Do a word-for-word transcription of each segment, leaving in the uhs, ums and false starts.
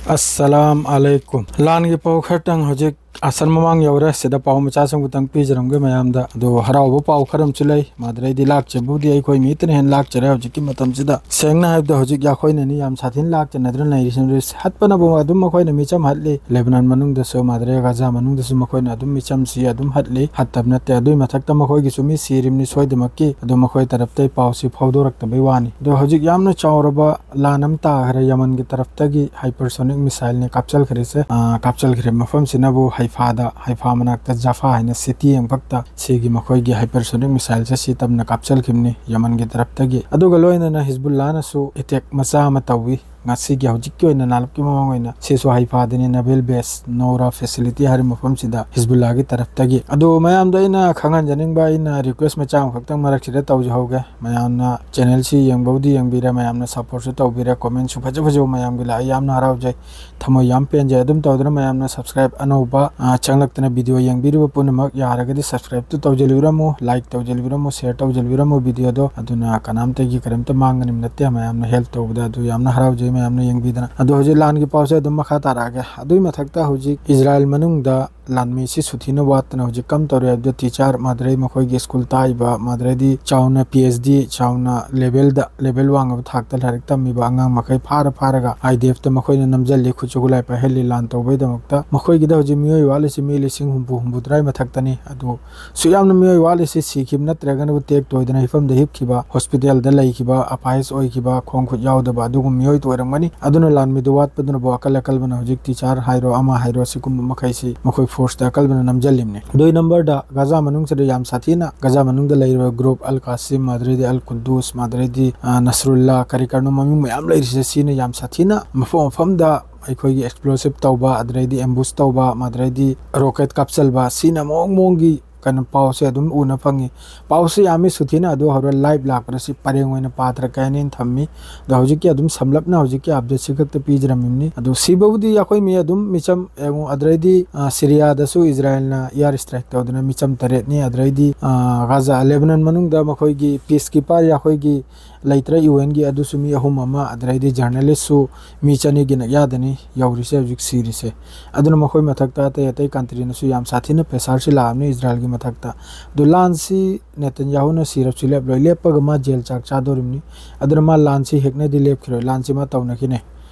ꯑꯁꯂꯥꯝ ꯑꯂꯩꯀꯨꯝ꯫ ꯂꯥꯟꯒꯤ ꯄꯥꯎ ꯈꯔꯇꯪ ꯍꯧꯖꯤꯛ ꯑꯁꯔ ꯃꯃꯥꯡ ꯌꯧꯔꯦ꯫ ꯁꯤꯗ ꯄꯥꯎ ꯃꯆꯥꯁꯤꯡꯕꯨꯇꯪ ꯄꯤꯖꯔꯝꯒꯦ ꯃꯌꯥꯝꯗ꯫ ꯑꯗꯣ ꯍꯔꯥꯎꯕ ꯄꯥꯎ ꯈꯔ ꯑꯃꯁꯨ ꯂꯩ꯫ ꯃꯥꯗ꯭ꯔꯩꯗꯤ ꯂꯥꯛꯆꯕꯨꯗꯤ ꯑꯩꯈꯣꯏ ꯃꯤꯇꯅ ꯍꯦꯟꯅ ꯂꯥꯛꯆꯔꯦ ꯍꯧꯖꯤꯛꯀꯤ ꯃꯇꯝꯁꯤꯗ꯫ ꯁꯦꯡꯅ ꯍꯥꯏꯕꯗ ꯍꯧꯖꯤꯛ ꯑꯩꯈꯣꯏꯅꯅꯤ ꯌꯥꯝ ꯁꯥꯊꯤꯅ ꯂꯥꯛꯆꯅꯗꯨꯅ ꯂꯩꯔꯤꯁꯤꯡꯗꯨ꯫ ꯍꯠꯄꯅꯕꯨ ꯑꯗꯨꯝ ꯃꯈꯣꯏꯅ ꯃꯤꯆꯝ ꯍꯠꯂꯤ꯫ ꯂꯦꯕꯅꯥꯟ ꯃꯅꯨꯡꯗꯁꯨ, ꯃꯥꯗ꯭ꯔꯩ ꯒꯥꯖꯥ ꯃꯅꯨꯡꯗꯁꯨ ꯃꯈꯣꯏꯅ ꯑꯗꯨꯝ ꯃꯤꯆꯝꯁꯤ ꯑꯗꯨꯝ ꯍꯠꯂꯤ꯫ ꯍꯠꯇꯕ ꯅꯠꯇꯦ꯫ ꯑꯗꯨꯏ ꯃꯊꯛꯇ ꯃꯈꯣꯏꯒꯤꯁꯨ ꯃꯤ ꯁꯤꯔꯤꯕꯅꯤ ꯁꯣꯏꯗꯃꯛꯀꯤ꯫ ꯑꯗꯣ ꯃꯈꯣꯏ ꯇꯔꯞꯇꯩ ꯄꯥꯎꯁꯤ ꯐꯥꯎꯗꯣꯔꯛꯇꯕꯩ ꯋꯥꯅꯤ꯫ ꯑꯗꯣ ꯍꯧꯖꯤꯛ ꯌꯥꯝꯅ ꯆꯥꯎꯔꯕ ꯂꯥꯟ ꯑꯃ ꯇꯥꯈ꯭ꯔꯦ ꯌꯃꯟꯒꯤ ꯇꯔꯞꯇꯒꯤ꯫ Hypersonic missileꯅꯤ ꯀꯥꯞꯆꯜꯈ꯭ꯔꯤꯁꯦ꯫ ꯑꯥ, ꯀꯥꯞꯆꯜꯈ꯭ꯔꯤꯕ ꯃꯐꯝꯁꯤꯅꯕꯨ ꯍꯩꯐꯥꯗ, ꯍꯩꯐꯥ ꯃꯅꯥꯛꯇ ꯖꯐꯥ ꯍꯥꯏꯅ city ꯑꯃꯈꯛꯇ ꯁꯤꯒꯤ ꯃꯈꯣꯏꯒꯤ hypersonic missileꯁꯦ ꯁꯤ ꯇꯝꯅ ꯀꯥꯞꯆꯜꯈꯤꯕꯅꯤ ꯌꯃꯟꯒꯤ ꯇꯔꯞꯇꯒꯤ꯫ ꯑꯗꯨꯒ ꯂꯣꯏꯅꯅ ꯍꯤꯖꯕꯨꯜꯂꯥꯅꯁꯨ attack ꯃꯆꯥ ꯑꯃ ꯇꯧꯏ꯫ ꯉꯁꯤꯒꯤ ꯍꯧꯖꯤꯛꯀꯤ ꯑꯣꯏꯅ ꯅꯥꯂꯞꯀꯤ ꯃꯃꯥꯡ ꯑꯣꯏꯅ ꯁꯤꯁꯨ ꯍꯩꯐꯥꯗꯅꯤ, naval base ꯅꯧꯔꯥ facility ꯍꯥꯏꯔꯤꯕ ꯃꯐꯝꯁꯤꯗ ꯍꯤꯖꯕꯨꯜꯂꯥꯒꯤ ꯇꯔꯞꯇꯒꯤ꯫ ꯑꯗꯣ ꯃꯌꯥꯝꯗ ꯑꯩꯅ ꯈꯪꯍꯟꯖꯅꯤꯡꯕ, ꯑꯩꯅ request ꯃꯆꯥ ꯑꯃꯈꯛꯇꯪ ꯃꯔꯛꯁꯤꯗ ꯇꯧꯖꯍꯧꯒꯦ꯫ ꯃꯌꯥꯝꯅ channelꯁꯤ ꯌꯦꯡꯕꯕꯨꯗꯤ ꯌꯦꯡꯕꯤꯔꯦ, ꯃꯌꯥꯝꯅ supportꯁꯨ ꯇꯧꯕꯤꯔꯦ, commentꯁꯨ ꯐꯖ ꯐꯖꯕ ꯃꯌꯥꯝꯒꯤ ꯂꯥꯛꯑꯦ, ꯌꯥꯝꯅ ꯍꯔꯥꯎꯖꯩ, ꯊꯃꯣꯏ ꯌꯥꯝ ꯄꯦꯟꯖꯩ꯫ ꯑꯗꯨꯝ ꯇꯧꯗꯨꯅ ꯃꯌꯥꯝꯅ subscribe ꯑꯅꯧꯕ, ꯑ, ꯆꯪꯂꯛꯇꯅ video ꯌꯦꯡꯕꯤꯔꯤꯕ ꯄꯨꯝꯅꯃꯛ ꯌꯥꯔꯒꯗꯤ subscribeꯇꯨ ꯇꯧꯖꯤꯜꯕꯤꯔꯝꯃꯨ, like ꯇꯧꯖꯤꯜꯕꯤꯔꯝꯃꯨ, share ꯇꯧꯖꯤꯜꯕꯤꯔꯝꯃꯨ videoꯗꯣ꯫ ꯑꯗꯨꯅ ꯀꯅꯥꯝꯇꯒꯤ ꯀꯔꯤꯝꯇ ꯃꯥꯡꯒꯅꯤꯕ ꯅꯠꯇꯦ, ꯃꯌꯥꯝꯅ help ꯇꯧꯕꯗ꯫ ꯑꯗꯨ ꯌꯥꯝꯅ ꯍꯔꯥꯎꯖꯩ ꯃꯌꯥꯝꯅ ꯌꯦꯡꯕꯤꯗꯅ꯫ ꯑꯗꯣ ꯍꯧꯖꯤꯛ ꯂꯥꯟꯒꯤ ꯄꯥꯎꯁꯦ ꯑꯗꯨꯝ ꯃꯈꯥ ꯇꯥꯔꯛꯑꯒꯦ꯫ ꯑꯗꯨꯒꯤ ꯃꯊꯛꯇ ꯍꯧꯖꯤꯛ ꯏꯖꯔꯥꯏꯜ ꯃꯅꯨꯡꯗ ꯂꯥꯟꯃꯤꯁꯤ ꯁꯨꯊꯤꯅ ꯋꯥꯠꯇꯅ ꯍꯧꯖꯤꯛ ꯀꯝ ꯇꯧꯔꯦ ꯍꯥꯏꯕꯗ teacher ꯃꯥꯗ꯭ꯔꯩ ꯃꯈꯣꯏꯒꯤ school ꯇꯥꯛꯏꯕ ꯃꯥꯗ꯭ꯔꯩꯗꯤ ꯆꯥꯎꯅ PhD ꯆꯥꯎꯅ levelꯗ, level ꯋꯥꯡꯉꯕ ꯊꯥꯛꯇ ꯂꯥꯏꯔꯤꯛ ꯇꯝꯃꯤꯕ ꯑꯉꯥꯡ ꯃꯈꯩ ꯐꯥꯔ ꯐꯥꯔꯒ IDFꯇ ꯃꯈꯣꯏꯅ ꯅꯝꯖꯜꯂꯤ, ꯈꯨꯠꯁꯨ ꯈꯨꯠꯂꯥꯏ ꯄꯥꯏꯍꯜꯂꯤ ꯂꯥꯟ ꯇꯧꯕꯩꯗꯃꯛꯇ꯫ ꯃꯈꯣꯏꯒꯤꯗ ꯍꯧꯖꯤꯛ ꯃꯤꯑꯣꯏ ꯋꯥꯠꯂꯤꯁꯤ ꯃꯤ ꯂꯤꯁꯤꯡ ꯍꯨꯝꯐꯨ ꯍꯨꯝꯐꯨꯇꯔꯥ ꯃꯊꯛꯇꯅꯤ꯫ ꯑꯗꯨ ꯁꯨꯛ ꯌꯥꯝꯅ ꯃꯤꯑꯣꯏ ꯋꯥꯠꯂꯤꯁꯤ ꯁꯤꯈꯤꯕ ꯅꯠꯇ꯭ꯔꯒꯅꯕꯨ ꯇꯦꯛ ꯇꯣꯏꯗꯅ ꯍꯤꯐꯝꯗ ꯍꯤꯞꯈꯤꯕ, hospitalꯗ ꯂꯩꯈꯤꯕ, ꯑꯄꯥꯍꯤꯖ ꯑꯣꯏꯈꯤꯕ, ꯈꯣꯡ ꯈꯨꯠ ꯌꯥꯎꯗꯕ ꯑꯗꯨꯒꯨꯝꯕ ꯃꯤꯑꯣꯏꯗ ꯑꯣꯏꯔꯝꯒꯅꯤ꯫ ꯑꯗꯨꯅ ꯂꯥꯟꯃꯤꯗꯨ ꯋꯥꯠꯄꯗꯨꯅꯕꯨ ꯑꯀꯜ ꯑꯀꯜꯕꯅ ꯍꯧꯖꯤꯛ teacher ꯍꯥꯏꯔꯣ ꯑꯃ ꯍꯥꯏꯔꯣ ꯁꯤꯒꯨꯝꯕ ꯃꯈꯩꯁꯤ ꯃꯈꯣꯏ forceꯇ ꯑꯀꯜꯕꯅ ꯅꯝꯖꯜꯂꯤꯕꯅꯤ꯫ ꯑꯗꯨꯒꯤ numberꯗ ꯒꯥꯖꯥ ꯃꯅꯨꯡꯁꯤꯗ ꯌꯥꯝ ꯁꯥꯊꯤꯅ ꯒꯥꯖꯥ ꯃꯅꯨꯡꯗ ꯂꯩꯔꯤꯕ group ꯑꯜ ꯀꯥꯁꯤꯝ, ꯃꯥꯗ꯭ꯔꯩꯗꯤ ꯑꯜ ꯀꯨꯗꯨꯁ, ꯃꯥꯗ꯭ꯔꯩꯗꯤ, ꯑ, ꯅꯁꯔꯨꯜꯂꯥ, ꯀꯔꯤ ꯀꯔꯤꯅꯣ ꯃꯃꯤꯡ ꯃꯌꯥꯝ ꯂꯩꯔꯤꯁꯦ, ꯁꯤꯅ ꯌꯥꯝ ꯁꯥꯊꯤꯅ ꯃꯐꯝ ꯃꯐꯝꯗ ꯑꯩꯈꯣꯏꯒꯤ explosive ꯇꯧꯕ, ꯑꯗꯨꯗꯩꯗꯤ ambush ꯇꯧꯕ, ꯃꯥꯗ꯭ꯔꯩꯗꯤ rocket ꯀꯥꯞꯆꯜꯕ, ꯁꯤꯅ ꯃꯑꯣꯡ ꯃꯑꯣꯡꯒꯤ ꯀꯩꯅꯣ ꯄꯥꯎꯁꯦ ꯑꯗꯨꯝ ꯎꯅ ꯐꯪꯉꯤ꯫ ꯄꯥꯎꯁꯦ ꯌꯥꯝꯃꯤ ꯁꯨꯊꯤꯅ, ꯑꯗꯨ ꯍꯧꯔ live ꯂꯥꯛꯄꯗ ꯁꯤ ꯄꯔꯦꯡ ꯑꯣꯏꯅ ꯄꯥꯊꯔꯛꯀꯦ ꯍꯥꯏꯅ ꯑꯩꯅ ꯊꯝꯃꯤ꯫ ꯑꯗꯣ ꯍꯧꯖꯤꯛꯀꯤ ꯑꯗꯨꯝ ꯁꯝꯂꯞꯅ ꯍꯧꯖꯤꯛꯀꯤ updateꯁꯤ ꯈꯛꯇ ꯄꯤꯖꯔꯝꯃꯤꯕꯅꯤ꯫ ꯑꯗꯣ ꯁꯤꯕꯕꯨꯗꯤ ꯑꯩꯈꯣꯏ ꯃꯤ ꯑꯗꯨꯝ ꯃꯤꯆꯝ ꯌꯦꯡꯉꯨ, ꯑꯗꯨꯗꯩꯗꯤ, ꯑ, ꯁꯤꯔꯤꯌꯥꯗꯁꯨ ꯏꯖꯔꯥꯏꯜꯅ air strike ꯇꯧꯗꯨꯅ ꯃꯤꯆꯝ ꯇꯔꯦꯠꯅꯤ꯫ ꯑꯗꯨꯗꯩꯗꯤ, ꯑ, ꯒꯥꯖꯥ, ꯂꯦꯕꯅꯟ ꯃꯅꯨꯡꯗ ꯃꯈꯣꯏꯒꯤ peacekeeper ꯑꯩꯈꯣꯏꯒꯤ ꯂꯩꯇ꯭ꯔꯦ ꯌꯨ ꯑꯦꯟꯒꯤ, ꯑꯗꯨꯁꯨ ꯃꯤ ꯑꯍꯨꯝ ꯑꯃ, ꯑꯗꯨꯗꯩꯗꯤ ꯖꯔꯅꯦꯂꯤꯁꯁꯨ ꯃꯤ ꯆꯅꯤꯒꯤ ꯅꯛꯌꯥꯗꯅꯤ ꯌꯧꯔꯤꯁꯦ ꯍꯧꯖꯤꯛ ꯁꯤꯔꯤꯁꯦ꯫ ꯑꯗꯨꯅ ꯃꯈꯣꯏ ꯃꯊꯛꯇ ꯑꯇꯩ ꯑꯇꯩ ꯀꯟꯇ꯭ꯔꯤꯅꯁꯨ ꯌꯥꯝ ꯁꯥꯊꯤꯅ ꯄ꯭ꯔꯦꯁꯔꯁꯤ ꯂꯥꯛꯑꯕꯅꯤ ꯏꯖꯔꯥꯏꯜꯒꯤ ꯃꯊꯛꯇ꯫ ꯑꯗꯨ ꯂꯥꯟꯁꯤ ꯅꯦꯇꯟꯌꯥꯍꯨꯅ ꯁꯤꯔꯕꯁꯨ ꯂꯦꯞꯂꯣꯏ, ꯂꯦꯞꯄꯒ ꯃꯥ ꯖꯦꯜ ꯆꯥꯛ ꯆꯥꯗꯣꯔꯤꯕꯅꯤ꯫ ꯑꯗꯨꯅ ꯃꯥ ꯂꯥꯟꯁꯤ ꯍꯦꯛꯅꯗꯤ ꯂꯦꯞꯈꯤꯔꯣꯏ, ꯂꯥꯟꯁꯤ ꯃꯥ ꯇꯧꯅꯈꯤꯅꯤ꯫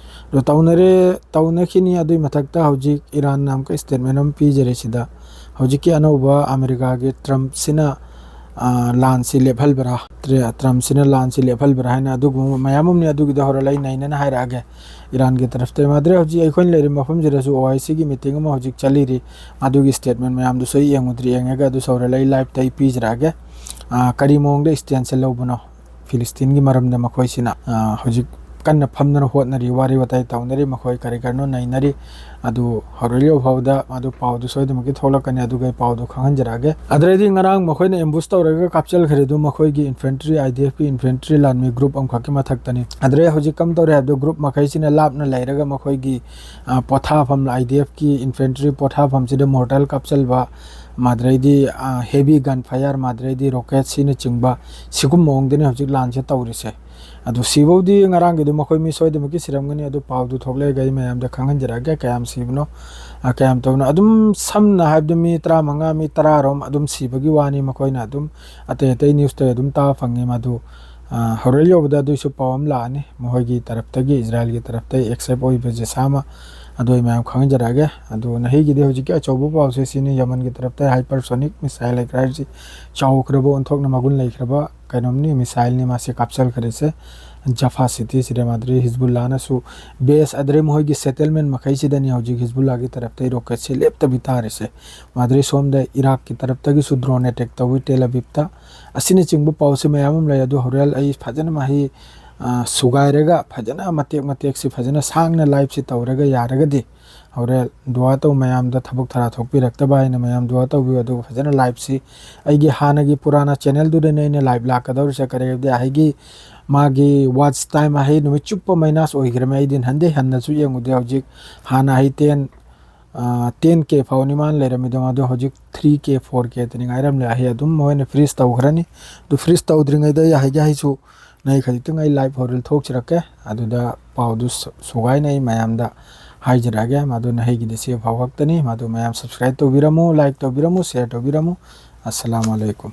ꯑꯗꯣ ꯇꯧꯅꯔꯦ, ꯇꯧꯅꯈꯤꯅꯤ꯫ ꯑꯗꯨꯒꯤ ꯃꯊꯛꯇ ꯍꯧꯖꯤꯛ ꯏꯔꯥꯟꯅ ꯑꯃꯨꯛꯀ ꯁ꯭ꯇꯦꯠꯃꯦꯟ ꯑꯃ ꯄꯤꯖꯔꯦ ꯁꯤꯗ꯫ ꯍꯧꯖꯤꯛꯀꯤ ꯑꯅꯧꯕ ꯑꯃꯦꯔꯤꯀꯥꯒꯤ ꯇ꯭ꯔꯝꯞꯁꯤꯅ, ꯑ, ꯂꯥꯟꯁꯤ ꯂꯦꯞꯍꯟꯕ꯭ꯔꯥ? ꯇ꯭ꯔꯦ-, ꯇ꯭ꯔꯝꯞꯁꯤꯅ ꯂꯥꯟꯁꯤ ꯂꯦꯞꯍꯟꯕ꯭ꯔꯥ ꯍꯥꯏꯅ ꯑꯗꯨꯒꯨꯝꯕ ꯃꯌꯥꯝ ꯑꯃꯅꯤ꯫ ꯑꯗꯨꯒꯤꯗꯣ ꯍꯣꯔꯦꯟ ꯑꯩ ꯅꯩꯅꯅ ꯍꯥꯏꯔꯛꯑꯒꯦ ꯏꯔꯥꯟꯒꯤ ꯇꯔꯐꯇ꯫ ꯃꯥꯗ꯭ꯔꯦ ꯍꯧꯖꯤꯛ ꯑꯩꯈꯣꯏꯅ ꯂꯩꯔꯤꯕ ꯃꯐꯝꯁꯤꯗꯁꯨ ꯑꯣ ꯑꯥꯏ ꯁꯤꯒꯤ ꯃꯤꯇꯤꯡ ꯑꯃ ꯍꯧꯖꯤꯛ ꯆꯠꯂꯤꯔꯤ꯫ ꯑꯗꯨꯒꯤ ꯁ꯭ꯇꯦꯠꯃꯦꯟ ꯃꯌꯥꯝꯗꯨꯁꯨ ꯑꯩ ꯌꯦꯡꯉꯨꯗ꯭ꯔꯤ, ꯌꯦꯡꯉꯒ ꯑꯗꯨꯁꯨ ꯍꯣꯔꯦꯟ ꯑꯩ ꯂꯥꯏꯞꯇ ꯑꯩ ꯄꯤꯖꯔꯛꯑꯒꯦ꯫ ꯑ, ꯀꯔꯤ ꯃꯑꯣꯡꯗ ꯁ꯭ꯇꯦꯟꯁꯁꯦ ꯂꯧꯕꯅꯣ ꯐꯤꯂꯤꯁꯇꯤꯟꯒꯤ ꯃꯔꯝꯗ ꯃꯈꯣꯏꯁꯤꯅ, ꯑ, ꯍꯧꯖꯤꯛ ꯀꯟꯅ ꯐꯝꯗꯅ ꯍꯣꯠꯅꯔꯤ, ꯋꯥꯔꯤ ꯋꯥꯇꯥꯏ ꯇꯧꯅꯔꯤ, ꯃꯈꯣꯏ ꯀꯔꯤ ꯀꯔꯤꯅꯣ ꯅꯩꯅꯔꯤ꯫ ꯑꯗꯨ ꯍꯧꯔꯛꯂꯤꯕ ꯐꯥꯎꯗ ꯑꯗꯨ ꯄꯥꯎꯗꯨ ꯁꯣꯏꯗꯅꯃꯛꯀꯤ ꯊꯣꯛꯂꯛꯀꯅꯤ, ꯑꯗꯨꯒ ꯑꯩ ꯄꯥꯎꯗꯨ ꯈꯪꯍꯟꯖꯔꯛꯑꯒꯦ꯫ ꯑꯗꯨꯗꯩꯗꯤ ꯉꯔꯥꯡ ꯃꯈꯣꯏꯅ ꯑꯦꯝꯕꯨꯁ ꯇꯧꯔꯒ ꯀꯥꯞꯆꯜꯈ꯭ꯔꯦ ꯑꯗꯨ ꯃꯈꯣꯏꯒꯤ ꯏꯟꯐꯦꯟꯇ꯭ꯔꯤ, ꯑꯥꯏ ꯗꯤ ꯑꯦꯐꯀꯤ ꯏꯟꯐꯦꯟꯇ꯭ꯔꯤ ꯂꯥꯟꯃꯤ ꯒ꯭ꯔꯨꯞ ꯑꯃꯈꯛꯀꯤ ꯃꯊꯛꯇꯅꯤ꯫ ꯑꯗꯨꯗꯩ ꯍꯧꯖꯤꯛ ꯀꯝ ꯇꯧꯔꯦ ꯍꯥꯏꯕꯗꯨ ꯒ꯭ꯔꯨꯞ ꯃꯈꯩꯁꯤꯅ ꯂꯥꯞꯅ ꯂꯩꯔꯒ ꯃꯈꯣꯏꯒꯤ, ꯑ, ꯄꯣꯊꯥꯐꯝ, ꯑꯥꯏ ꯗꯤ ꯑꯦꯐꯀꯤ ꯏꯟꯐꯦꯟꯇ꯭ꯔꯤ ꯄꯣꯊꯥꯐꯝꯁꯤꯗ ꯃꯣꯔꯇꯔ ꯀꯥꯞꯆꯜꯕ, ꯃꯥꯗ꯭ꯔꯩꯗꯤ, ꯑ, ꯍꯦꯚꯤ ꯒꯟ ꯐꯥꯏꯌꯔ, ꯃꯥꯗ꯭ꯔꯩꯗꯤ ꯔꯣꯀꯦꯠꯁꯤꯅꯆꯤꯡꯕ ꯁꯤꯒꯨꯝꯕ ꯃꯑꯣꯡꯗꯅꯤ ꯍꯧꯖꯤꯛ ꯂꯥꯟꯁꯦ ꯇꯧꯔꯤꯁꯦ꯫ ꯑꯗꯨ ꯁꯤꯐꯧꯗꯤ ꯉꯔꯥꯡꯒꯤꯗꯨ ꯃꯈꯣꯏ ꯃꯤ ꯁꯣꯏꯗꯅꯃꯛꯀꯤ ꯁꯤꯔꯝꯒꯅꯤ, ꯑꯗꯨ ꯄꯥꯎꯗꯨ ꯊꯣꯛꯂꯛꯑꯒ ꯑꯩ ꯃꯌꯥꯝꯗ ꯈꯪꯍꯟꯖꯔꯛꯑꯒꯦ ꯀꯌꯥꯝ ꯁꯤꯕꯅꯣ, ꯑ, ꯀꯌꯥꯝ ꯇꯧꯕꯅꯣ꯫ ꯑꯗꯨꯝ ꯁꯝꯅ ꯍꯥꯏꯕꯗ ꯃꯤ ꯇꯔꯥꯃꯉꯥ, ꯃꯤ ꯇꯔꯥꯔꯣꯝ ꯑꯗꯨꯝ ꯁꯤꯕꯒꯤ ꯋꯥꯅꯤ, ꯃꯈꯣꯏꯅ ꯑꯗꯨꯝ ꯑꯇꯩ ꯑꯇꯩ ꯅ꯭ꯌꯨꯁꯇ ꯑꯗꯨꯝ ꯇꯥꯕ ꯐꯪꯉꯤ꯫ ꯃꯗꯨ, ꯑ, ꯍꯣꯔꯦꯟ ꯌꯧꯕꯗ ꯑꯗꯨꯏꯁꯨ ꯄꯥꯎ ꯑꯃ ꯂꯥꯛꯑꯅꯤ, ꯃꯈꯣꯏꯒꯤ ꯇꯔꯞꯇꯒꯤ, ꯏꯖꯔꯥꯏꯜꯒꯤ ꯇꯔꯞꯇꯒꯤ ꯑꯦꯛꯁꯦꯞ ꯑꯣꯏꯕ ꯖꯦꯁꯥ ꯑꯃ, ꯑꯗꯨ ꯑꯩ ꯃꯌꯥꯝ ꯈꯪꯍꯟꯖꯔꯛꯑꯒꯦ꯫ ꯑꯗꯨ ꯅꯍꯤꯒꯤꯗꯤ ꯍꯧꯖꯤꯛꯀꯤ ꯑꯆꯧꯕ ꯄꯥꯎꯁꯦ ꯁꯤꯅꯤ, ꯌꯃꯟꯒꯤ ꯇꯔꯞꯇ ꯍꯥꯏꯄꯔꯁꯣꯅꯤꯛ ꯃꯤꯁꯥꯏꯜ ꯂꯩꯈ꯭ꯔꯦ ꯍꯥꯏꯔꯤꯁꯤ꯫ ꯆꯥꯎꯈ꯭ꯔꯕ, ꯑꯣꯟꯊꯣꯛꯅ ꯃꯒꯨꯟ ꯂꯩꯈ꯭ꯔꯕ ꯀꯩꯅꯣꯝꯅꯤ, ꯃꯤꯁꯥꯏꯜꯅꯤ ꯃꯥꯁꯤ ꯀꯥꯞꯆꯜꯈ꯭ꯔꯤꯁꯦ꯫ ꯖꯐꯥ ꯁꯤꯇꯤꯁꯤꯗ ꯃꯥꯗ꯭ꯔꯤ ꯍꯤꯖꯕꯨꯜꯂꯥꯅꯁꯨ ꯕꯦꯁ, ꯑꯗꯩ ꯃꯈꯣꯏꯒꯤ ꯁꯦꯇꯜꯃꯦꯟ ꯃꯈꯩꯁꯤꯗꯅꯤ ꯍꯧꯖꯤꯛ ꯍꯤꯖꯕꯨꯜꯂꯥꯒꯤ ꯇꯔꯞꯇꯒꯤ ꯔꯣꯀꯦꯠꯁꯦ ꯂꯦꯞꯇꯕꯤ ꯇꯥꯔꯤꯁꯦ꯫ ꯃꯥꯗ꯭ꯔꯤ ꯁꯣꯝꯗ ꯏꯔꯥꯛꯀꯤ ꯇꯔꯞꯇꯒꯤꯁꯨ ꯗ꯭ꯔꯣꯟ ꯑꯦꯇꯦꯛ ꯇꯧꯏ ꯇꯦꯜ ꯑꯕꯤꯕꯇ꯫ ꯑꯁꯤꯅꯆꯤꯡꯕ ꯄꯥꯎꯁꯦ ꯃꯌꯥꯝ ꯑꯃ ꯂꯩ, ꯑꯗꯨ ꯍꯣꯔꯦꯟ ꯑꯩ ꯐꯖꯅ ꯃꯍꯩ, ꯑ, ꯁꯨꯒꯥꯏꯔꯒ ꯐꯖꯅ ꯃꯇꯦꯛ ꯃꯇꯦꯛꯁꯤ ꯐꯖꯅ ꯁꯥꯡꯅ ꯂꯥꯏꯞꯁꯤ ꯇꯧꯔꯒ ꯌꯥꯔꯒꯗꯤ ꯍꯣꯔꯦꯟ ꯗꯨꯋꯥ ꯇꯧ ꯃꯌꯥꯝꯗ ꯊꯕꯛ ꯊꯔꯥ ꯊꯣꯛꯄꯤꯔꯛꯇꯕ ꯍꯥꯏꯅ ꯃꯌꯥꯝ ꯗꯨꯋꯥ ꯇꯧꯕꯤꯌꯨ꯫ ꯑꯗꯨꯒ ꯐꯖꯅ ꯂꯥꯏꯞꯁꯤ ꯑꯩꯒꯤ ꯍꯥꯟꯅꯒꯤ ꯄꯨꯔꯥꯅ ꯆꯦꯅꯦꯜꯗꯨꯗꯅꯤ ꯑꯩꯅ ꯂꯥꯏꯞ ꯂꯥꯛꯀꯗꯧꯔꯤꯁꯦ꯫ ꯀꯔꯤꯒꯤꯗꯤ ꯑꯩꯒꯤ ꯃꯥꯒꯤ ꯋꯥꯠꯆ ꯇꯥꯏꯝ ꯑꯍꯩ ꯅꯨꯃꯤꯠ ꯆꯨꯞꯄ ꯃꯥꯏꯅꯁ ꯑꯣꯏꯈ꯭ꯔꯃꯦ꯫ ꯑꯩꯗꯤ ꯅꯍꯥꯟꯗꯩ ꯍꯟꯅꯁꯨ ꯌꯦꯡꯉꯨꯗꯦ꯫ ꯍꯧꯖꯤꯛ ꯍꯥꯟꯅ ꯑꯩ ꯇꯦꯟ, ꯑ, ꯇꯦꯟ ꯀꯦ ꯐꯥꯎꯅꯤ ꯃꯥꯅ ꯂꯩꯔꯝꯃꯤꯗꯣ, ꯑꯗꯣ ꯍꯧꯖꯤꯛ ꯊ꯭ꯔꯤ ꯀꯦ, ꯐꯣꯔ ꯀꯦ ꯇꯅꯤ ꯉꯥꯏꯔꯝꯂꯦ꯫ ꯑꯩ ꯑꯗꯨꯝ ꯃꯣꯏꯅ ꯐ꯭ꯔꯤꯖ ꯇꯧꯈ꯭ꯔꯅꯤ꯫ ꯑꯗꯨ ꯐ꯭ꯔꯤꯖ ꯇꯧꯗ꯭ꯔꯤꯉꯩꯗ ꯑꯩ ꯍꯥꯏꯒꯦ ꯍꯥꯏꯁꯨ ꯅꯍꯩ ꯈꯖꯤꯛꯇꯪ ꯑꯩ live ꯍꯣꯔꯦꯜ ꯊꯣꯛꯆꯔꯛꯀꯦ꯫ ꯑꯗꯨꯗ ꯄꯥꯎꯗꯨ ꯁ-, ꯁꯨꯒꯥꯏꯅ ꯑꯩ ꯃꯌꯥꯝꯗ ꯍꯥꯏꯖꯔꯛꯑꯒꯦ꯫ ꯃꯗꯨ ꯅꯍꯩꯒꯤꯗꯤ ꯁꯤ ꯐꯥꯎ ꯈꯛꯇꯅꯤ꯫ ꯃꯗꯨ ꯃꯌꯥꯝ subscribe ꯇꯧꯕꯤꯔꯝꯃꯨ, like ꯇꯧꯕꯤꯔꯝꯃꯨ, share ꯇꯧꯕꯤꯔꯝꯃꯨ꯫ ꯑꯁꯂꯥꯃꯨ ꯑꯂꯩꯀꯨꯝ꯫